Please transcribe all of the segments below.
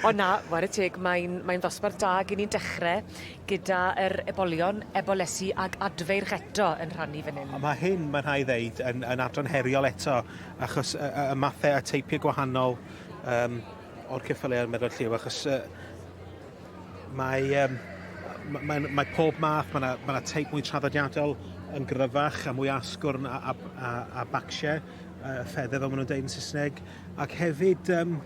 Ond na, 'ware teg, mae'n mae'n ddosbarth da ag 'yn ni'n dechre gyda yr ebolion, ebolesi ag adfeirch eto yn rhannu fan 'yn. A ma' hyn, ma' rhai' ddeud, yn yn adran heriol eto, achos y y y mathe a teipie gwahanol yym o'r ceffyle a'r meddal lliw, achos yy mae yym ma' mae'n mae pob math, ma' 'na ma' 'na teip mwy traddodiadol yn gryfach a mwy asgwrn a a a a bacsie, yy feather fel ma' nw'n deud yn Sysneg, ac hefyd yym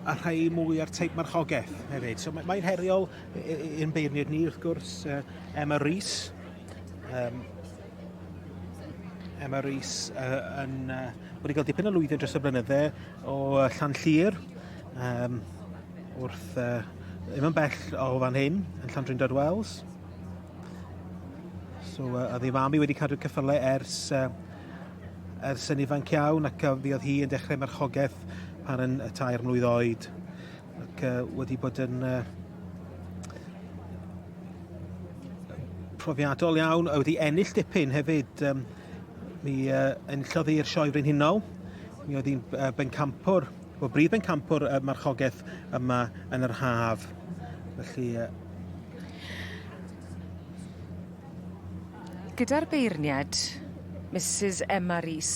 a rhai mwy ar teip marchogaeth hefyd. So mae'n mae heriol i'n beirniaid ni wrth gwrs, uh, Emma Rees. Um, Emma Rees uh, yn, uh, wedi cael dipyn o lwyddiant dros y blynydde o uh, Llanllir, um, wrth uh, ddim yn bell o fan hyn, yn Llandrindod Wells. So, uh, oedd ei mam i wedi cadw ceffylau ers, uh, ers yn ifanc iawn ac uh, fi oedd hi yn dechrau marchogaeth pan yn y tair mlwydd oed ac uh, wedi bod yn uh, profiadol iawn, a wedi ennill dipyn hefyd. Um, mi uh, enillodd hi'r sioe frenhinol, mi oedd hi'n uh, bencampwr, o brif bencampwr y marchogaeth yma yn yr haf. Felly, uh, Gyda'r beirniad, Misus Emma Rees,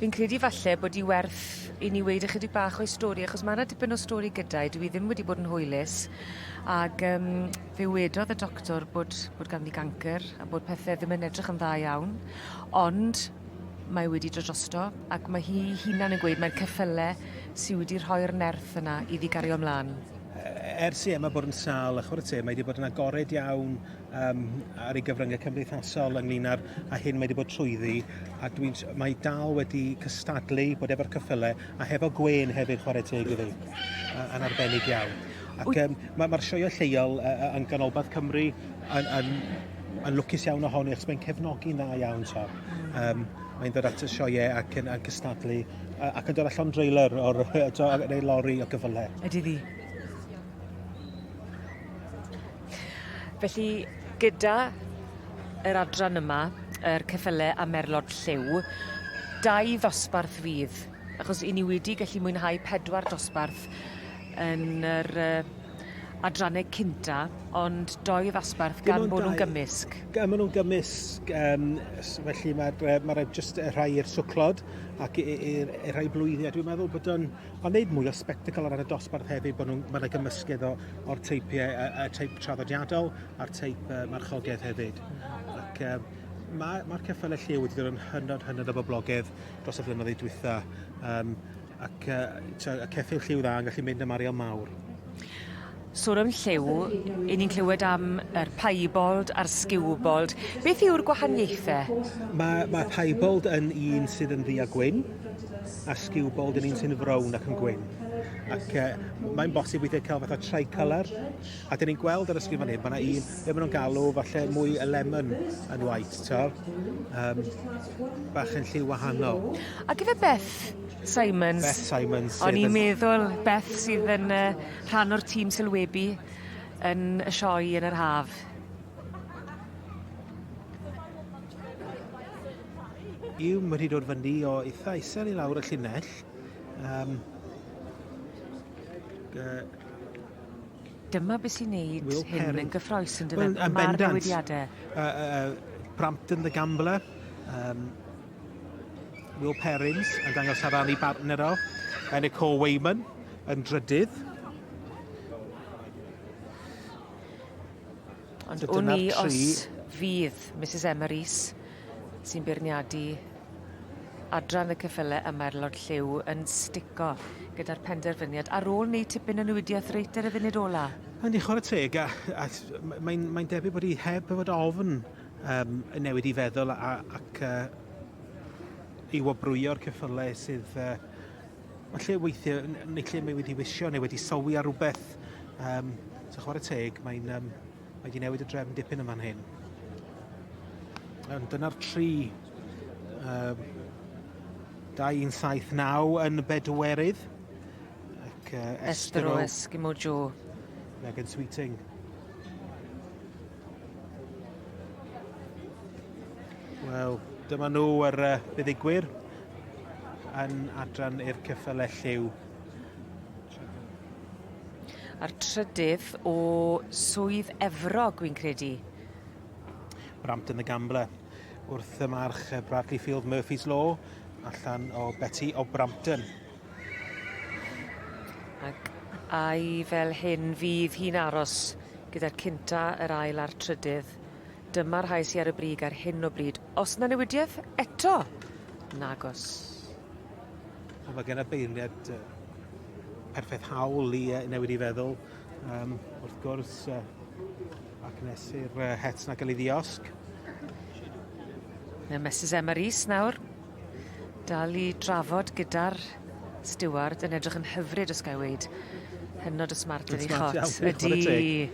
fi'n credu falle bod 'i werth i ni weud ychydig bach o'i stori achos ma' 'na dipyn o stori gyda 'i dyw 'i ddim wedi bod yn hwylus ag yym fe wedodd y doctor bod bod ganddi gancyr a bod pethe ddim yn edrych yn dda iawn ond mae wedi dod drosto ac ma' hi 'i hunan yn gweud mai'r ceffyle sy wedi rhoi'r nerth yna iddi gario mlan. Ers i Emma bod yn sâl, a chwarae teg, mae wedi bod yn agored iawn um, ar ei gyfryngau cymdeithasol ynglyn â'r a hyn mae wedi bod trwyddi, a dwi'n, mae dal wedi cystadlu bod efo'r ceffylau a hefo gwên hefyd chwarae teg iddi, yn arbennig iawn. Ac um, mae'r ma sioeau lleol uh, yn ganolbarth Cymru yn, yn, yn lwcus iawn ohoni, achos mae'n cefnogi'n dda iawn, so. Um, mae'n dod at y sioeau ac yn, yn cystadlu ac yn dod â llond dreiler o'r, neu lori o gyfylau. Ydy ddi. Felly, gyda yr adran yma, yr ceffyle a merlod lliw, dau ddosbarth fydd, achos 'yn ni wedi gallu mwynhau pedwar dosbarth yn yr yy adranne cynta, ond dou ddosbarth gan bo' nw'n gymysg. Gan ma' nw'n gymysg yym felly ma'r yy ma' raid jyst y rhai i'r swclod ac i- i- i'r i'r rhai blwyddi a dwi'n meddwl bod o'n Ond wneud mwy o spectacle ar ran y dosbarth hefyd, bod nhw'n, mae 'na gymysgedd o, o'r teipiau, y, y teip traddodiadol a'r teip uh, marchogaeth hefyd. Ac uh, mae'r ma ceffylau lliw wedi dod yn hynod, hynod o boblogaidd dros y flynyddoedd dwytha. Um, ac uh, y ceffyl lliw dda yn gallu mynd am arian mawr. Sôn am lliw, 'yn ni'n clywed am yr piebald a'r skewbald. Beth yw'r gwahaniaethe? Mae, mae piebald yn un sydd yn ddu a gwyn, a skewbald yn un sy'n frown ac yn gwyn. Ac uh, mae'n bosib weithiau cael fatha tricolour, a dyn ni'n gweld ar y sgrin fan hyn, mae yna un, be maen nhw'n galw, falle mwy y lemon yn white, to. Um, bach yn lliw wahanol. Ac ife Beth Simons. Beth Simons. O'n i'n meddwl Beth sydd yn yy rhan o'r tîm sylwebu yn y sioe yn yr haf. Yw, mae wedi dod fyny o eitha isel i lawr y llinell. Um, uh, Dyma beth sy'n neud Will hyn Perry. yn gyffroes yn dyfe? Wel, yn Ma'r bendant. newidiade. Uh, uh, Brampton the Gambler. Um, Will Perrins yn dangos ar ran ei bartner o. A Nicole Wayman yn drydydd. Ond So wn dyna'r i os tri. fydd Mrs Emma Rees sy'n beirniadu adran y ceffyle yma ar Lord Lliw yn stico gyda'r penderfyniad ar ôl neud tipyn o newidieth reit ar y funud ola. Yndi, chwarae teg, a, a mae'n mae debyg bod hi heb fod ofn um, yn newid i feddwl a, ac uh, i wobrwyo'r ceffylau sydd uh, falle weithiau, neu lle mae wedi wisio neu wedi sylwi ar rhywbeth. Um, so chwarae teg, mae'n um, mae wedi newid y drefn dipyn yn fan hyn. Ond dyna'r tri. Um, 2179 yn bedwerydd. Ac uh, Esther o Eskimo Joe. Megan Sweeting. Wel, dyma nhw yr uh, buddugwyr yn adran i'r ceffylau lliw. A'r trydydd o Swydd Efrog, wi'n credu. Brampton the Gambler wrth y march Bradley Field Murphy's Law allan o Betty o Brampton. Ac ai fel hyn fydd hi'n aros gyda'r cynta, yr ail a'r trydydd. Dyma'r rhai sy ar y brig ar hyn o bryd. Os 'na newidieth eto? Nagos. Wel ma' gen y beirniad yy perffeth hawl i yy newid 'i feddwl yym wrth gwrs yy ac nes i'r yy het 'na ga'l 'i ddiosg. Ma' Misys Emma Rees nawr dal i drafod gyda'r stiward yn edrych yn hyfryd os gai weud. Hynod o smart yn ei chot. Ydi.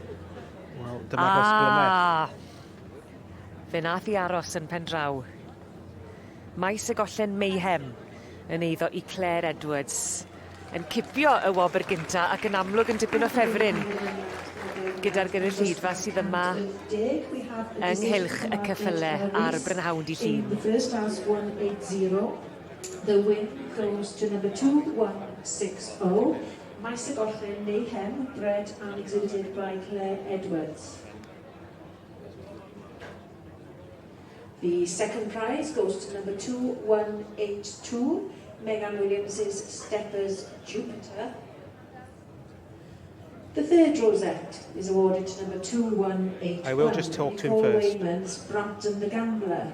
Wel dyma Rhosglomer. Ah! Fe nath 'i aros yn Pendraw. Maes y Gollen Mayhem yn eiddo i Clare Edwards yn cipio y wobr gynta ac yn amlwg yn dipyn o ffefryn gyda'r gynulleidfa sydd yma ynghylch y ceffyle ar brynhawn dy Llun. In the first class 180, the win goes to number 2160, Maes y Gollen Mayhem, bred and exhibited by Claire Edwards. The second prize goes to number 2182, Megan Williams's Steppers Jupiter. The third rosette is awarded to number 2181. I will just talk to him Nicole first. Wayman's Brampton the Gambler.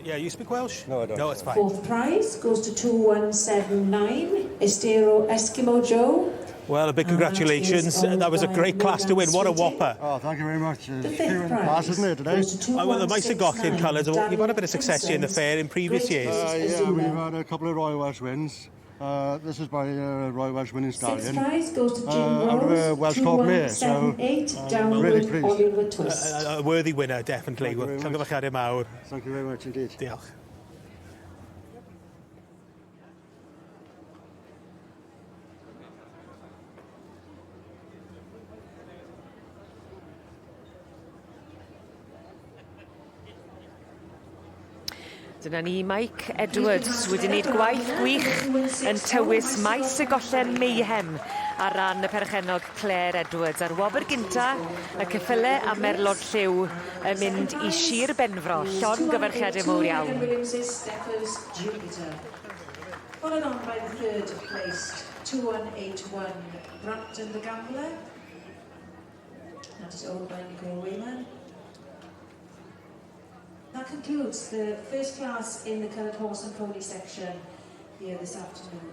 Yeah, you speak Welsh? No, I don't. No, it's fine. Fourth prize goes to 2179, Estero Eskimo Joe. Well, a big And that congratulations. is owned That was a by great class to win. What a Morgan Sweeting. whopper. Oh, thank you very much. The There's fifth few in the class, prize isn't there, today? goes to Oh, well, the Maes y Gollen 2169, colours, you've had a Daniel bit of success here in the Vincent's fair in previous Great years. Beast Yeah, Azula. we've had a couple of Royal Welsh wins. This is by Royal Welsh winning Sixth stallion. prize goes to Jim Out of a Rose, Welsh cob mare, so, 2178, Downward really pleased. Oliver Twist. A worthy winner, definitely. Thank you very much. Llongyfarchiadau mawr. Thank you very much indeed. Diolch. Dyna ni Mike Edwards wedi wneud gwaith gwych yn tywys Maes y Gollen Mayhem ar ran y perchennog Claire Edwards a'r wobr gynta y ceffyle a merlod lliw yn mynd i Sir Benfro. Llongyfarchiade mowr iawn. Megan Williams's Steppers Jupiter. Followed on by the third placed 2181 Brampton the Gambler. That is owned by Nicole Wayman. That concludes the first class in the coloured horse and pony section here this afternoon.